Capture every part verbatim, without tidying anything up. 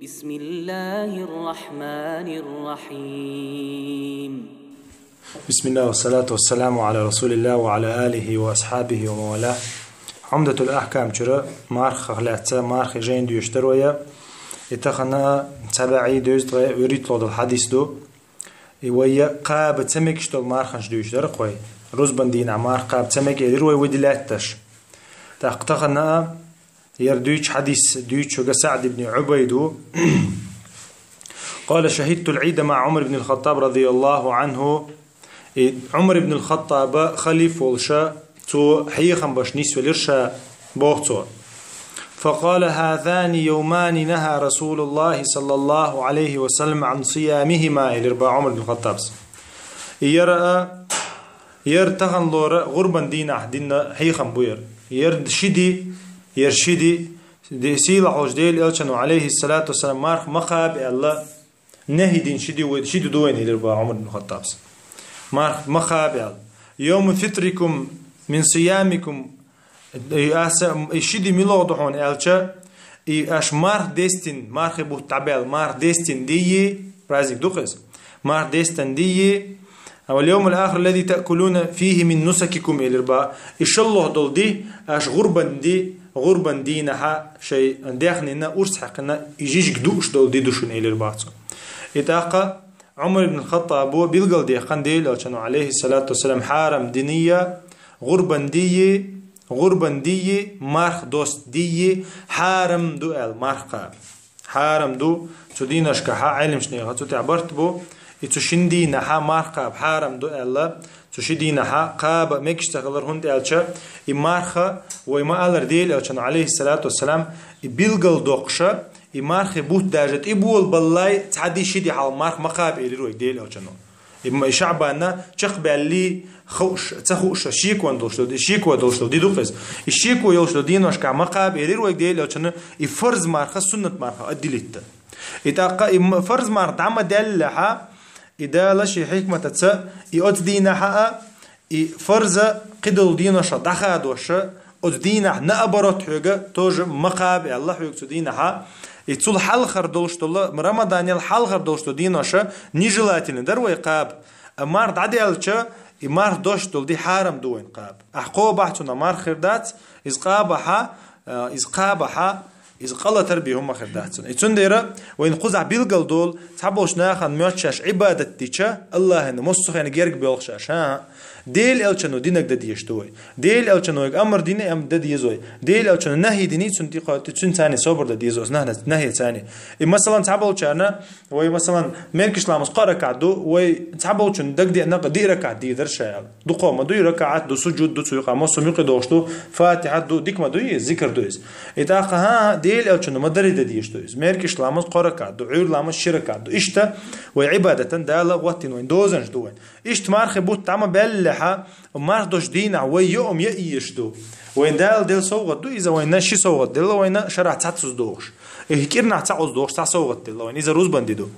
بسم الله الرحمن الرحيم. بسم الله والصلاة والسلام على رسول الله وعلى آله وأصحابه ومن والاه. Умдатул Ахкам чура мархах лаьца, мархий жайн дуьйш дар вай. И тахан цхьа бӀаьи дезткъе вуьрхӀитлагӀа дола хьадис ду. И вай кхаба ца мегаш дола марханаш дуьйш дар вай. Рузбан дийнахьа марха кхаба ца мег элир вай, вай дилаьтташ. ТӀаккха тахан ер дуьйцу хьадис дуьйцу шуга СаӀд ибн Ӏубайда. قال: شهدت العيد مع عمر بن الخطاب رضي الله عنه. И Ӏумар ибн ал-ХаттӀаба халифа волуша, цо хьехам беш нисвелира ша, боху цо. فقال: هذان يومان نهى رسول الله صلى الله عليه وسلم عن صيامهما, элира бах Ӏумар ибн ал-ХаттӀабас. И яра а, яра таханлера гӀурбан дийнахь дина хьехам бу яра. Яра ши ди, яра ши ди, ди-, сийлахь волчу Делан Элчано, алейхиссалату вассалам, марха ма кхаба аьлла, нахьи дина ши ди вай, ши ди ду вайна, элира бах Ӏумар ибн ХаттӀабас. Марха ма кхаба аьлла. يوم فطركم من صيامكم. И аса, и ши ди муьлха ду хьуна аьлча, и аша марха дестина, мархий бутт дӀабаьлла, марха дестина дийи, праздник ду-кх иза. Марха дестина дийи, واليوم الآخر الذي تأكلون فيه من نسككم, элира бах. И шолгӀа долу ди, аша гӀурбан ди, гӀурбан дийнахьа шайн даьхнина урс хьаькхина, и жижиг дууш долу ди ду шуна, элира бах цо. И тӀаккха Ӏумар ибн ХаттӀабо билгалдаьккхина Делан Элчано, алейхиссалату вассалам, хьарам динийя, гӀурбан дийи, гӀурбан дийи, марха доста дийи, хьарам ду аьлла, марха кхаба. Хьарам ду, цу дийнашкахьа, Ӏеламнехан цу тӀехь барт бу, и цу шина дийнахьа марха кхаба хьарам ду аьлла, цу ши дийнахьа кхаба мегаш ца хилар, хӀунда аьлча, и марха, вай ма-аллара, Делан Элчано, алейхиссалату вассалам, и билгалдоккхуша, и мархий бутт даже тӀеболабаллалц, цхьа ди, ши ди хьалха марха ма кхаба, элира вайга Делан Элчано. И м-, и ШаӀбанна чекхбаьллий, хууш, ца хууш, шеко долуш долу, шеко долуш долу ди ду-кх иза. И шеко йолуш долу дийнашкахь ма кхаба, элира вайга Делан Элчано, и фарз марха суннат марха отделить дан. И тӀаккха и м-, фарз марха дӀа ма даьллехьа, и Дала шен хьикматаца, и оцу дийнахьа а, и фарза кхидолу дийнашкахь дӀахадоша, оцу дийнахь наоборот хьоьга тоже ма кхаба аьлла хьоьга цу дийнахьа. И цул хьалхара долуш долу, Рамаданел хьалхара долуш долу дийнашкахь нежелательно дара вай кхаба. А марха дӀадаьлча, и марха дош долу ди хьарам ду вайна кхаба. Ахь кхобахь, цунах марха хир дац, иза кхабахьа, а, иза кхабахьа, иза къа латар бен хӀума хир дац цунах. И цундела вайна кхузахь билгал долу, цхьаболчу нахана моьтту шаьш Ӏибадат дича, Аллахьана массо а хенахь герга боьлху шаьш, хӀан-хӀа. Делан Элчано динарг дан дезаш ду вай. Делан Элчано вайга амар дина, ам дан деза вай. Делан Элчано нахьи дина, цунна тӀе кхо-, цуьнца цхьаьна собар дан деза оцу нахьана-, нахьеца цхьаьна. И, масалан, цхьаболчарна, вай, масалан, маьркаш ламаз кхо ракаӀат ду, вай цхьаболчунна дагадеана диъ ракаӀат дийр дара ша аьлла. Дукха ма дуй, ракаӀат ду, сужуд ду, цу юкъа массо а муьлхха догӀуш ду, Фатихьат ду, дика ма дуй, зикр ду иза. И тӀаккха, хӀан-хӀа, Делан Элчано ма-дарра дан дезаш ду иза. Маьркаш ламаз кхо ракаӀат ду, Ӏуьйра ламаз ши ракаӀат ду. Иштта вай Ӏибадатан Дала гӀоттийна вайн дозанаш ду вайн. Иштта мархий бутт дӀа ма баьллехьа, марха дош дийнахь вай йоам яа езаш ду. Вайн Дала делла совгӀат ду иза, вайна ши совгӀат делла вайна, шарахь цхьацца догӀуш. И кӀирнахь цхьа Ӏуз догӀуш, цхьа совгӀат делла вайна. Иза рузбан ди ду.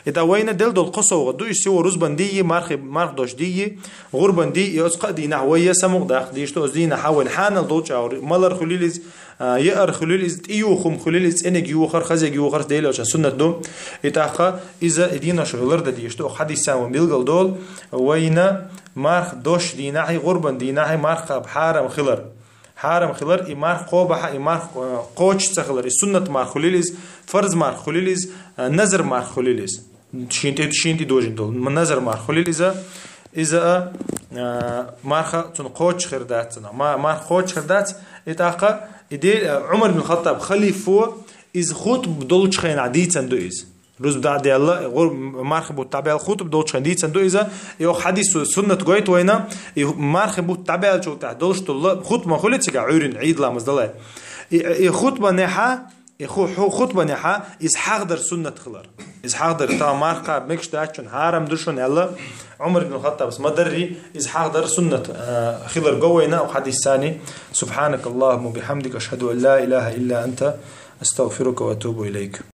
И тӀаккха вайна делла долу кхо совгӀат ду, и сиво рузбан дийи, мархий, марха дош дийи, гӀурбан дийи, и оцу кхаа дийнахь вай я самукъадаккха дийш ду, оцу дийнахьа вайна хьанал долчу агӀор, малар хуьлийла иза, а, яар хуьлийла иза, тӀеюху хӀума хуьлийла иза, цӀениг юхар, хазиг юхар, Делан Элчан суннат ду. И тӀаккха иза и дийнаш хилар дан дезаш ду, хьадиссан ван билгал долу, вайна марха дош дийнахьий, гӀурбан дийнахьий марха кхаба хьарам хилар. Хьарам хилар, и марха кхобахьа, и марха, э, кхочуш ца хилар, и суннат марха хуьлийла иза, фарз марха хуьлийла иза, э, назар марха хуьлийла иза. Шен тӀе, шен тӀе дожийна долу. М-, назар марха хуьлийла иза, иза, а, а, марха цунна кхочуш хир дац цунна. Ма-, марха кхочуш хир дац, и тӀаккха, и де-, а, Ӏумар бин Хаттаб халифо, иза хутба долчу хенахь дийцан ду иза. Рузба дӀа а даьлла, гӀур-, марха бутт дӀабаьлла хутба долчу хенахь дийцан ду иза. И оха хьадисо суннат гойту вайна, и марха бутт дӀабаьллачул тӀаьхьа долуш долу хутба хуьлу цигахь Ӏуьйрина Ӏийд ламаз далай. И, и хутбанехьа, И ху-, ху-, хутбанехьа иза хьахдар суннат хилар. Иза хьахдар, тахана марха кхаба мегаш дац шуна, хьарам ду шуна аьлла, Ӏумар ибн Хаттабас ма-дарри, иза хьахдар суннат, э, хилар го вайна оха хьадиссан. سبحانك اللهم وبحمدك، أشهد أن لا إله إلا أنت، أستغفرك وأتوب إليك.